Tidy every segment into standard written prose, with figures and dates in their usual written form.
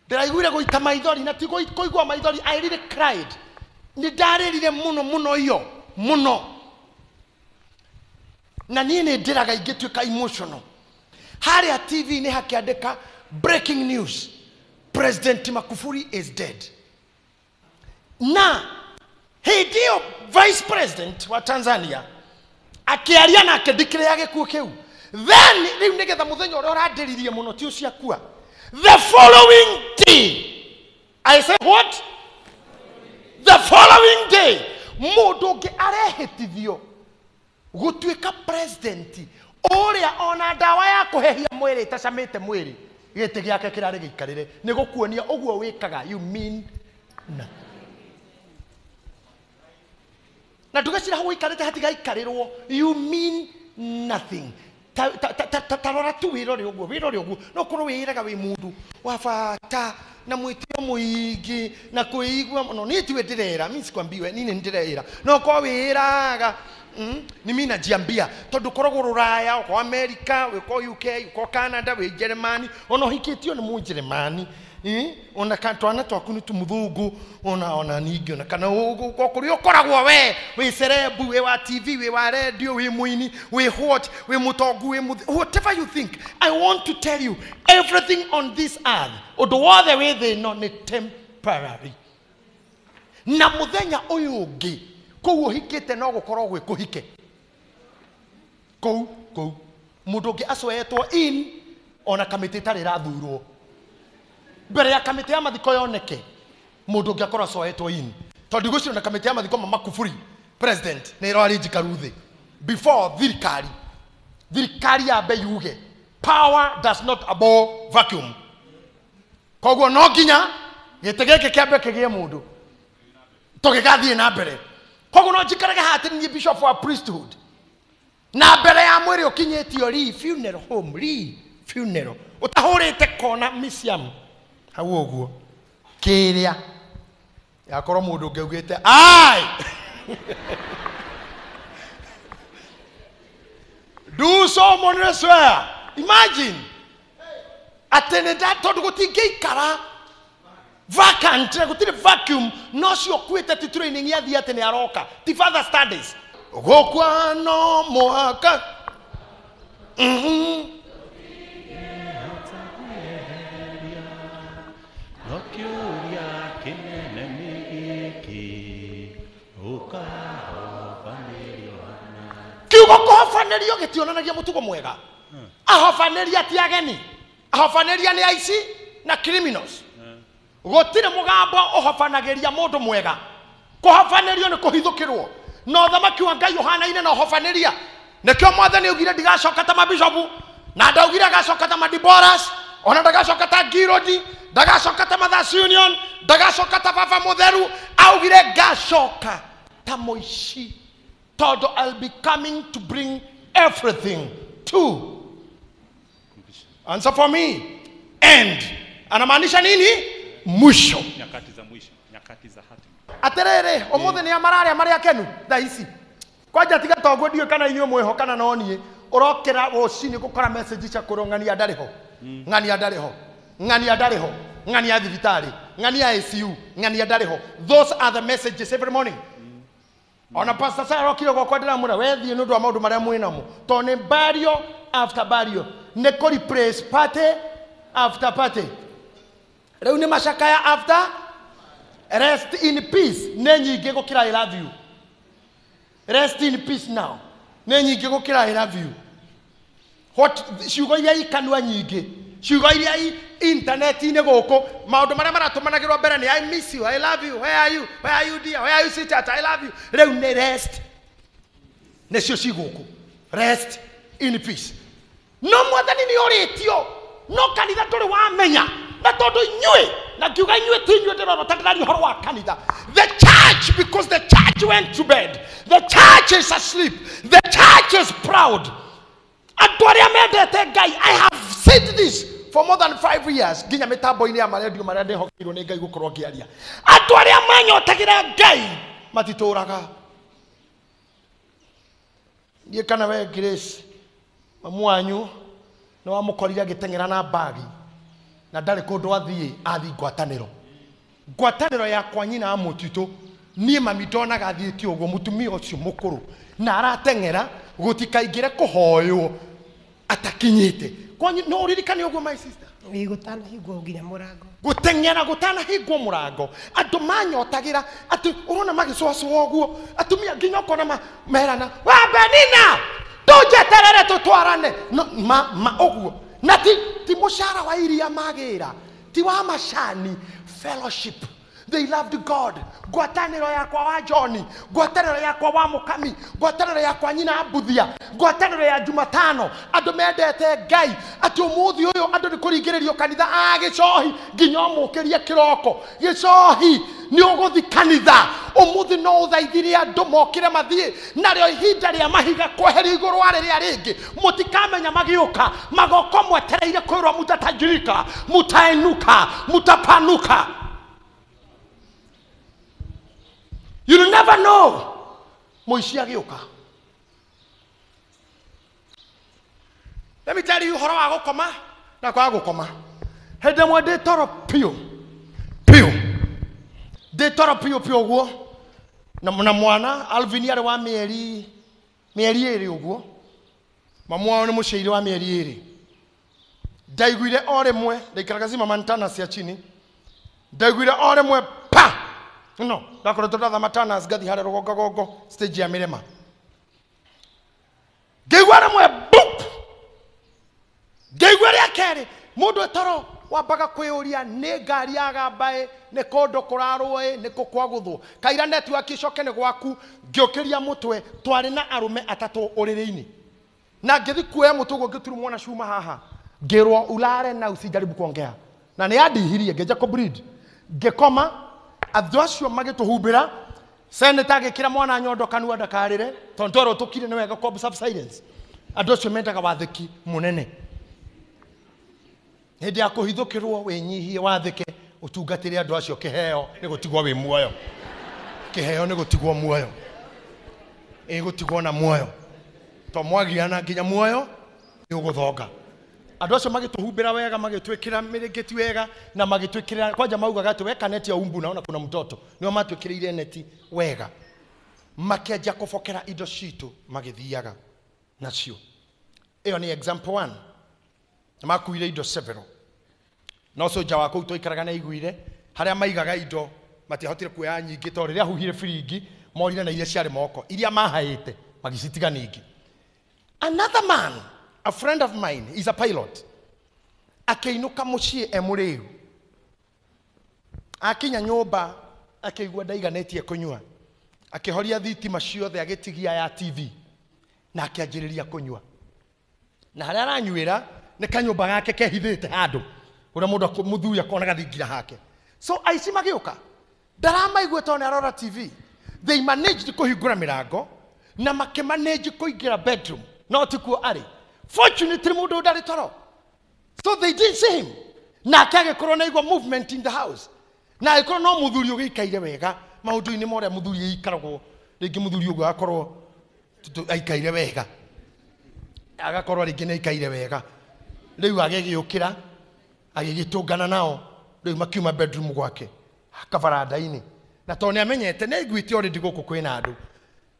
Ndĩraiguire gũita maithori na ti kũigua maithori, I really cried. Nĩ ndarĩrire mũno mũno iyo mũno. Na niĩ nĩ ndĩraga ingĩtuĩka emotional. Harĩa TV nĩ hakĩandĩka breaking news, President Magufuli is dead. Na hĩndĩ ĩyo Vice President wa Tanzania akĩaria nake ndikĩrĩa gĩkuũ kĩu. Then rĩu nĩgetha mũthenya ũrĩa ũrandĩririe mũno ti ũcio akua. The following day, I say what? The following day, mũndũ ũngĩ arehĩtithio gũtuĩka president ũrĩa ona ndawa ya kũhehia mwĩrĩ ĩtacamĩte mwĩrĩ gĩtĩ gĩake kĩrarĩ gĩikarĩre nĩ gũkuonia ũguo wĩkaga, you mean nothing. Na ndũgecira hau ũikarĩte hatigaikarĩrwo, you mean nothing. Ta rora tu wĩrore ũguo, wĩrore ũguo. No ũkorwo wĩĩraga wĩ mũndũ wa bata na mwĩtĩo mũingĩ na kwĩigua mũno. Niĩ tiwe ndĩrera, mimi sikwambiwe, niĩ nĩ ndĩreĩra. No ũkorwo wĩĩraga, ni mimi najiambia tondũ ũkoragwo Rũraya, ũkorwo America, ũkorwo UK, ũkorwo Canada, wĩ Jeremani, ona ũhikĩtio nĩ Mũjeremani. Ona twana twaku nĩ tũmũthũngũ, ona ningĩ, ona kana kũrĩa ũkoragwo we, wĩ celeb, wĩ wa TV, wĩ wa radio, wĩ mũini, wĩ what, wĩ mũtongu, wĩ mũthi, whatever you think, I want to tell you everything on this earth, ũndũ wothe wĩ thĩ ĩno nĩ temporary. Na mũthenya ũyũ ũngĩ kũu ũhikĩte no gũkorwo gwĩ kũhike. Kũu, kũu. Mũndũ ũngĩ acoetwo in ona kamĩtĩ ĩtarĩ ĩrathurwo. Mbere ya kamĩtĩ ya mathiko yoneke, mũndũ ũngĩ akorwo acoetwo in. Tondũ ndigwĩciria ona kamĩtĩ ya mathiko ma Magufuli president nĩ ĩrarĩ njikaru thĩ. Before thirikari, thirikari yambe yuge power does not abhor vacuum. Koguo no nginya gĩtĩ gĩkĩ kĩambe kĩgĩe mũndũ tũgĩgathiĩ na mbere. Koguo no njikarage haha atĩ niĩ bishop wa priesthood na mbere ya mwĩrĩ ũkinyĩtio ri funeral home, ri funeral ũtahũrĩte kona museum hau ũguo kĩrĩa yakorwo mũndũ ũngĩ augĩte ai do someone swear. Imagine atĩ nĩ nda tondũ gũtingĩikara vacant na gũtirĩ vacuum, no ũcio ũkuĩte ti training ya thiĩ atĩ nĩ aroka, ti further studies. Gũkua no mũhaka. No kĩũria kĩnene nĩ gĩkĩ, ũkahobanĩrio na Kiugo kũhobanĩrio gĩtionanagia mũtugo mwega. Ahobanĩria ti ageni, ahobanĩria nĩ aici na criminals. Gũtirĩ mũgambo ũhobanagĩria mũndũ mwega. Kũhobanĩrio nĩ kũhithũkĩrwo. Na ũthamaki wa Ngai ũhanaine na ũhobanĩria. Nĩkĩo Mwathani augire ndigacoka ta mabishopu, na ndaugire agacoka ta madiboras, ona ndagacoka ta Girodi, ndagacoka ta Mothers Union, ndagacoka ta Baba Mũtheru. Augire ngacoka ta mũici, tondũ I'll be coming to bring everything to answer for me. End. Anamaanisha nini? Mwisho. Nyakati za mwisho, nyakati za hatima. Aterere, ũmũthĩ nĩ mararĩa marĩa kenu thaa ici. Kwanja tiga toguo ndiũĩ kana inyuĩ mwĩho kana no niĩ. Ũrokĩra rũcinĩ gũkora message cia kwĩrwo ng'ania ndarĩ ho. Ng'ania ndarĩ ho. Ng'ania ndarĩ ho. Ng'ania thibitarĩ. Ng'ania ICU. Ng'ania ndarĩ ho. Those are the messages every morning. Ona Pastor Sarah okire gwakwa ndĩramwĩra, we thiĩ nĩ ũndũ wa maũndũ marĩa mwĩ namo. Tondũ nĩ burial after burial. Nĩ kũ replace party after party. Rĩu nĩ macakaya after rest in peace. Nĩ nyingĩ gũkĩra I love you. Rest in peace now. Nĩ nyingĩ gũkĩra I love you. What ciugo iria ikanua nyingĩ, ciugo iria i internet-inĩ gũkũ, maũndũ marĩa maratũmanagĩrwo mbere nĩ I miss you, I love you, where are you, where are you dear, where are you sweetheart, I love you. Rĩu nĩ rest. Nĩcio ci gũkũ. Rest in peace. No Mwathani nĩ orĩtio, no kanitha ndũrĩ wamenya. Na tondũ inyuĩ, na ngiuga inyuĩ ti inyuĩ ndĩrona ta ndĩraria ũhoro wa kanitha. The church, because the church went to bed. The church is asleep. The church is proud. Andũ arĩa mendete Ngai, I have said this for more than 5 years. Nginya mĩtambo-inĩ ya marendio marĩa ndĩhokeirwo nĩ Ngai gũkorwo ngĩaria. Andũ arĩa manyotagĩra Ngai matitũraga. Niĩ kana we Grace, mamu wanyu nĩ wamũkorire agĩteng'era na bagi. Na ndarĩ kũndũ athiĩ, athiĩ ngwatanĩro. Ngwatanĩro yakwa nyina wa mũtitũ, niĩ mami ndonaga athiĩte ũguo mũtumia ũcio mũkũrũ na arateng'era gũtikaingĩre kũhoywo atakinyĩte. Kwanyu no ũririkane ũguo my sister? Ĩĩ, gũtanahingwo nginya mũrango. Gũteng'era gũtanahingwo mũrango. Andũ manyotagĩra atĩ ũrona magĩcũacũa ũguo, atumia nginya ũkona merana, we Benina, tũnjeterere tũtwarane. No, ma ũguo. Na ti mũcara wa iria magĩra, ti wa macani, fellowship. They loved God. Ngwatanĩro yakwa wa John, ngwatanĩro yakwa wa Mukami, ngwatanĩro yakwa nyina Mbuthia, ngwatanĩro ya Jumatano. Andũ mendete Ngai. Atĩ ũmũthĩ ũyũ andũ nĩ kũringĩrĩrio kanitha a gĩcohi nginya ũmũkĩrie kĩroko. Gĩcohi nĩ ũgũthiĩ kanitha. Ũmũthĩ no ũthaithire andũ mokĩre mathiĩ. Narĩo ihinda rĩa mahiga kweherio igũrũ wa rĩrĩa rĩngĩ. Mũtikamenya magĩũka. Magoko mwetereire kwĩrwo mutatajirika, mutainuka, mutapanuka. You'll never know. Mũici agĩũka. Let me tell you ũhoro wa gũkoma na kwaga gũkoma. Hĩndĩ ĩmwe ndĩ toro piũ piũ, ndĩ toro piũ piũ ũguo, na mwana Alvin arĩ wa mĩeri ĩrĩ ũguo, mamu wao nĩ mũciaire wa mĩeri ĩrĩ. Ndaiguire o rĩmwe, ndaikaraga Zimmerman cia chini, ndaiguire o rĩmwe pa. No, ndakoretwo ndathama Tanas ngathi harĩa rũgongagongo stage ya mĩrĩma. Ngĩigua rĩmwe boop. Ngĩigua rĩa kerĩ, mũndũ toro wambaga kwĩyũria nĩ ngari ya gambaĩ, nĩ kũndũ kũrarwo ĩ, nĩ kũ kwagũthwo. Kaira network icoke nĩ gwaku, ngĩũkĩria mũtwe, twarĩ na arũme atatũ ũrĩrĩ-inĩ. Na ngĩthiĩ kuoya mũtwe ũguo ngĩturumwo na cuma haha. Ngĩrwo ulale na usijaribu kuongea. Na nĩ andihirie, ngĩanjia kũ-bleed. Ngĩkoma, andũ acio magĩtũhumbĩra, senator agĩkĩra mwana nyondo kanua ndakarĩre, tondũ twerwo tũkire nĩ wega kũ observe silence. Andũ acio mendaga wathĩki mũnene. Hĩndĩ ya kũhithũkĩrwo wĩnyihie wathĩke, ũtungatĩre andũ acio kĩheo nĩ gũtigwo wĩ muoyo. Kĩheo nĩ gũtigwo muoyo. Ĩ gũtigwo na muoyo. To mwagiana nginya muoyo nĩ ũgũthonga. Andũ acio magĩtũhumbĩra wega, magĩtwĩkĩra mĩrĩngĩti wega, na magĩtwĩkĩra, kwanja maugaga atĩ weka neti ya umbu naona kuna mtoto. Nĩo matwĩkĩrĩire neti wega. Makĩanjia kũbokera indo citũ magĩthiaga nacio. Ĩyo nĩ example 1. Makuire indo several. No soja wa kũu twaikaraga nĩaiguire, harĩa maigaga indo matiahotire kuoya nyingĩ tondũ rĩrĩa ahuhire biringi morire na iria ciarĩ moko, iria mahaĩte magĩcitiga nyingĩ. Another man, a friend of mine, is a pilot. Akĩinũka mũciĩ e mũrĩu. Akinya nyũmba akĩigua ndaiganĩtie kũnyua. Akĩhoria thitima ciothe agĩtigia ya TV na akĩanjĩrĩria kũnyua. Na harĩa aranyuĩra nĩ kanyũmba gake kehithĩte handũ ũrĩa mũndũ mũthuri akonaga thingira hake. So aici magĩũka, ndaramaigua tondũ nĩ arora TV. They managed kũhingũra mĩrango na makĩmanage kũingĩra bedroom, no ti kuo arĩ. Fortunately mũndũ ndarĩ toro. So they didn't see him. Nake agĩkorwo nĩ aigua movement in the house. Na agĩkorwo no mũthuri ũgĩikaire wega maũndũ-inĩ ma ũrĩa mũthuri aikaragwo, rĩngĩ mũthuri ũguo agakorwo aikaire wega. Agakorwo rĩngĩ nĩ aikaire wega. Rĩu agĩgĩũkĩra, agĩgĩtũngana nao, rĩu makiuma bedroom gwake, kabaranda-inĩ. Na tondũ nĩ amenyete, nĩ aiguĩte already gũkũ kwĩna andũ.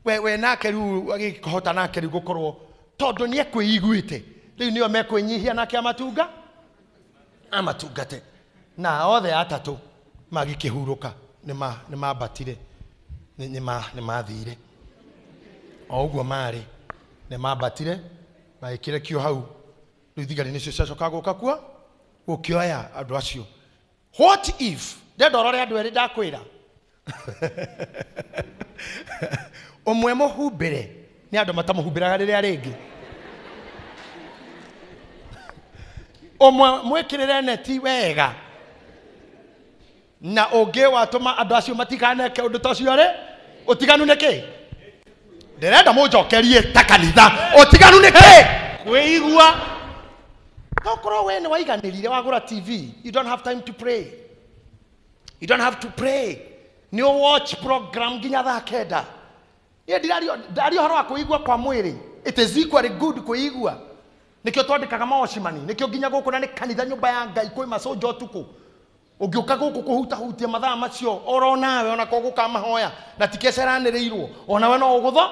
We nake rĩu agĩkĩhota nake rĩu gũkorwo, tondũ nĩ ekwĩiguĩte. Rĩu nĩo mekwĩnyihia nake amatunga, amatungate. Na othe atatũ magĩkĩhurũka, nĩ mambatire, nĩ mathire. O ũguo marĩ, nĩ mambatire, magĩkĩrekio hau. Rĩu thigari nĩcio ciacoka gũka kuo, gũkĩoya andũ acio. What if, ndenda ũrore andũ erĩ ndakwĩra. Ũmwe mũhumbĩre, nĩ andũ matamũhumbĩraga rĩrĩa rĩngĩ. Ũmwe mwĩkĩrĩre neti wega. Na ũngĩ watũma andũ acio matikaneke ũndũ ta ũcio rĩ, ũtiganu nĩ kĩ? Ndĩrenda mũnjokerie ta kanitha. Ũtiganu nĩ kĩ? Kwĩigua. Tokorwo we nĩ waiganĩrire wagũra TV, you don't have time to pray. You don't have to pray. Nĩ watch program nginya thaa kenda. Niĩ ndiraria ũhoro wa kwĩigua kwa mwĩrĩ. It is equally good kwĩigua. Nĩkĩo twandĩkaga maocimani, nĩkĩo nginya gũkũ na nĩ kanitha nyũmba ya Ngai kwĩ maconja ũtukũ. Ũngĩũka gũkũ kũhutahutia mathaa macio oro nawe ona ko gũka mahoya na tikeceranĩrĩirwo onawe no ũgũtho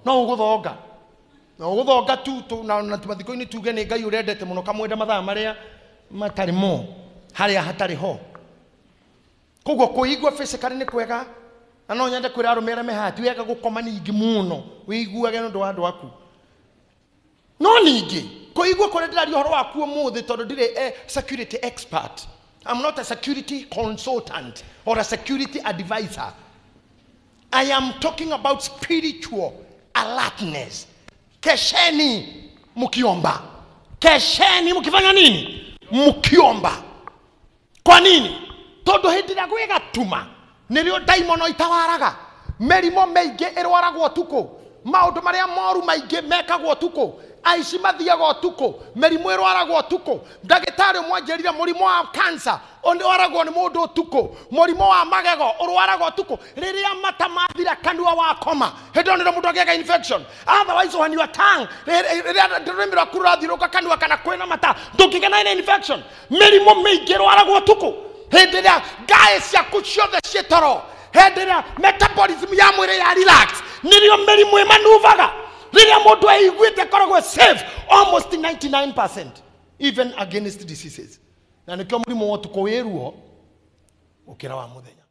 no ũgũthonga no ũgũthonga tu na mathiko-inĩ tuge nĩ Ngai ũrendete mũno kamwenda mathaa marĩa matarĩ mo harĩa hatarĩ ho. Koguo kũigua physically nĩ kwega na no nyende kwĩra arũme arĩa me haha ti wega gũkoma ningĩ mũno wĩiguage nĩ ũndũ wa andũ aku. No ningĩ kũigua kũrĩa ndĩraria ũhoro waku ũmũthĩ tondũ ndirĩ security expert. I'm not a security consultant or a security advisor. I am talking about spiritual alertness. Kesheni mkiomba. Kesheni mkifanya nini? Mkiomba. Kwa nini? Tondu hindi ĩrĩa gwĩgatuma nĩrĩo ndaimono itawaraga. Mĩrimũ mĩingĩ ĩrwaragwo ũtukũ. Maũndũ marĩa moru maingĩ mekagwo ũtukũ. Aici mathiaga ũtukũ. Mĩrimũ ĩrwaragwo ũtukũ. Ndagĩtarĩ ũmwe anjĩrire mũrimũ wa cancer ũrwaragwo nĩ mũndũ ũtukũ. Mũrimũ wa magego ũrwaragwo ũtukũ. Rĩrĩa mata mathira kanua wakoma, hĩndĩ ĩyo nĩrĩo mũndũ agĩaga infection. Otherwise when your tongue, rĩrĩa rũrĩmĩ rwaku rũrathiũrũrũka kanua kana kwĩna mata, ndũngĩgĩa na infection. Mĩrimũ mĩingĩ ĩrwaragwo ũtukũ. Hĩndĩ ĩrĩa ngaĩ ciaku ciothe ciĩ toro, hĩndĩ ĩrĩa metabolism ya mwĩrĩ ya relax, nĩrĩo mĩrimũ ĩmanuvaga. Rĩrĩa mũndũ eiguĩte akoragwo safe almost 99% even against diseases. Na nĩkĩo mũrimũ wa ũtukũ wĩ ruo gũkĩra wa mũthenya.